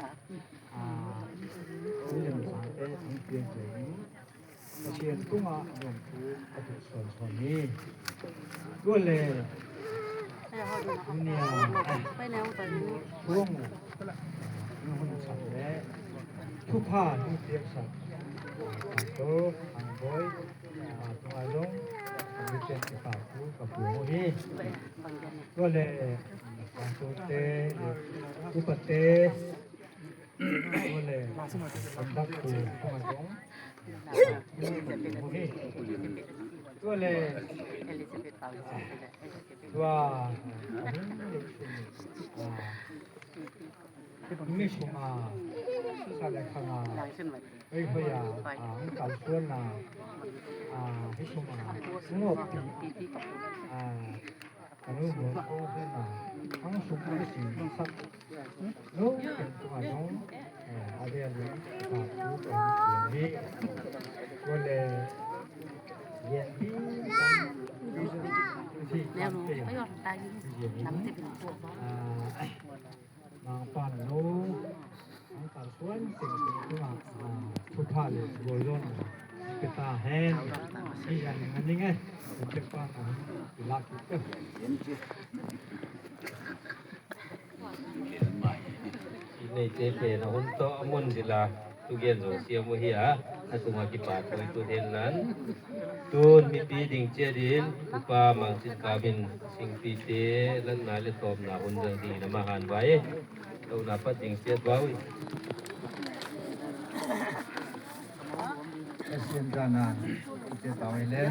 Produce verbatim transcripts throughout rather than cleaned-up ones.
a, William Sangte an piang ciangin Pasian tungah lianpu a tuh sawnsawn hi. Tua le Nia, Suang, Nuhun Sam le thupha hong piaksak Pastor Angboi tungah zong Pasian kipahpih ka puang uh hi. Tua le Pastorte, upate, tua le conductor tungah zong kipahpih uh hi. Tua le tua mi sung a, sa le khang a, ei hoih a, a, ang kal suan a, a, hi sung a, ngawp a, Ka nu muan ko hen a, ang sung a si sak lo ken tung a zong, eh, a lian in ka thu ka hong kiam hi. Ko le lian pi kan si kan pe. Lian in, ah, Mangpa no, ang kalsuan sing sing tungah, ah, thupha le gualzawhna pia ta hen. Hi an ning e, pia pa ta, ila kik. Neite pen a hun tawh a mun zila. Thugen zong siam uh hi a, a tungah kipahthu i tut hen lan. Tun mipi ding ciat in Upa Mang Cin Kap in singpite latna le tawpna hun zang dingin amah hanvai e. Lohna pat ding ciat vau i. Pasian zana i ciat vau i le.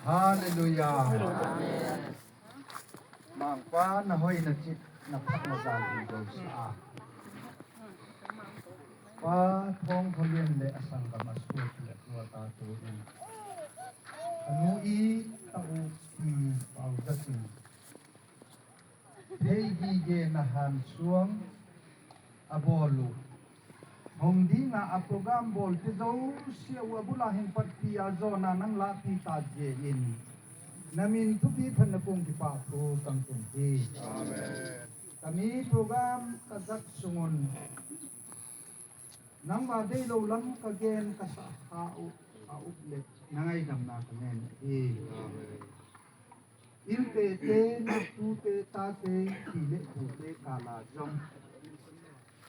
Halleluiah. Mangpa na hoih na cih na phat na zan hi ko sa a. Pa Thawng Khaw Lian le a sanggam a suak le a tuata tu in a nu i ta u pi Pau Za Cing thei gige na han suang a bawl uh. Hong dinga a program bawlte zosia uh a bula hing patpi a zawna nang lahpi ta zia in na min thupi phat na kung kipahthu kang tung hi. Amen. Ka mi program ka zat sungun nangma dei lo lam ka gen ka sah kha uh a up le na ngaidamna ka ngen hi. Amen. Innteekte, naktute, tate, pi le pute kala zong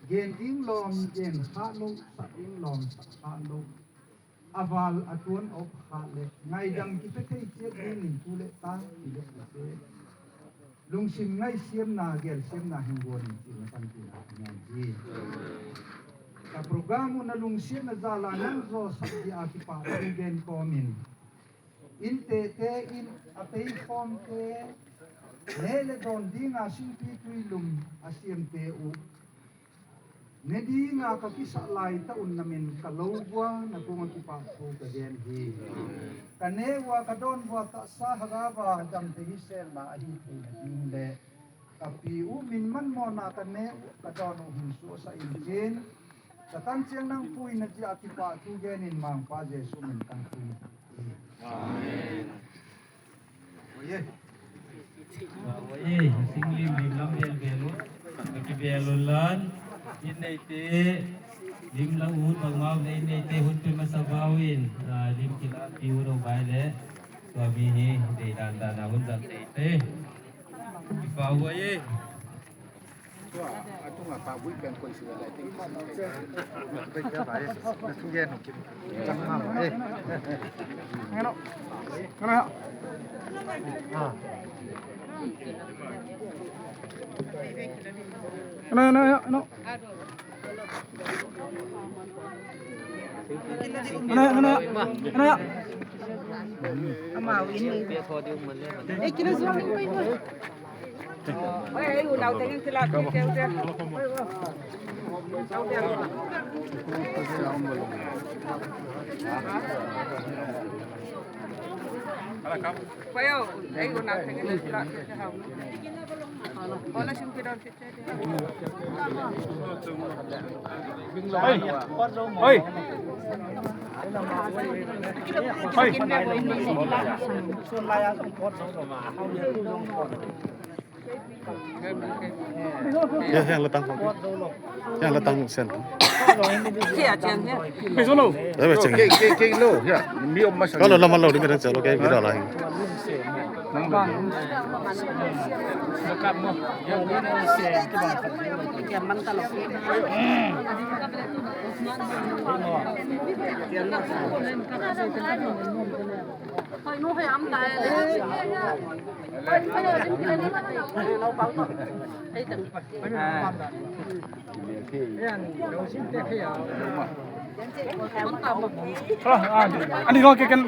gen ding lawm gen khah lo, sak ding lawm sak khah lo, a val a tuan a op khah le ngaidam kipia thei ciat dingin tu le ta, pi le pute lungsim ngaihsiamna, gelsiamna hing guan in cihna panpihna a ngen hi. Ka program uh na lungsiatna zala nang zawsak dih a kipahthu gen kawmin Innteekte in a peikhawmte, neh le dawn dinga singpi tuilum a siamte uh ne dinga ka kisah laita un na min ka lo vua na kung a kipahthu ka gen hi. Ka neh vua ka dawn vua tahsa hagava damte hi selna ahi theina ding le ka pi uh min manmawhna ka neh uh ka dawn uh hing suahsah in cin ka tan ciang nang puina ciah a kipahthu genin Mangpa Jesuh min tang thu. Amen. Ei, singlim lim lam bel bel uh. Ka kibel uh lan. Inn neite lim la ut bangmau le inn neite hun pe masa vau in, ah, lim kila pi uh dong bai le. Tua mi hi dei dan dan a hun zat neite. Kipa uh ei. Oi. Oi. Oi. Hiang, hiang latang. Hiang latang sen. Cia ciang hiang. Bai sen. Kei, kei, kei lo. Ya, mi om masa. Kalau lama lo, di mi dang celo kei kira lain. Ani lo ke ken.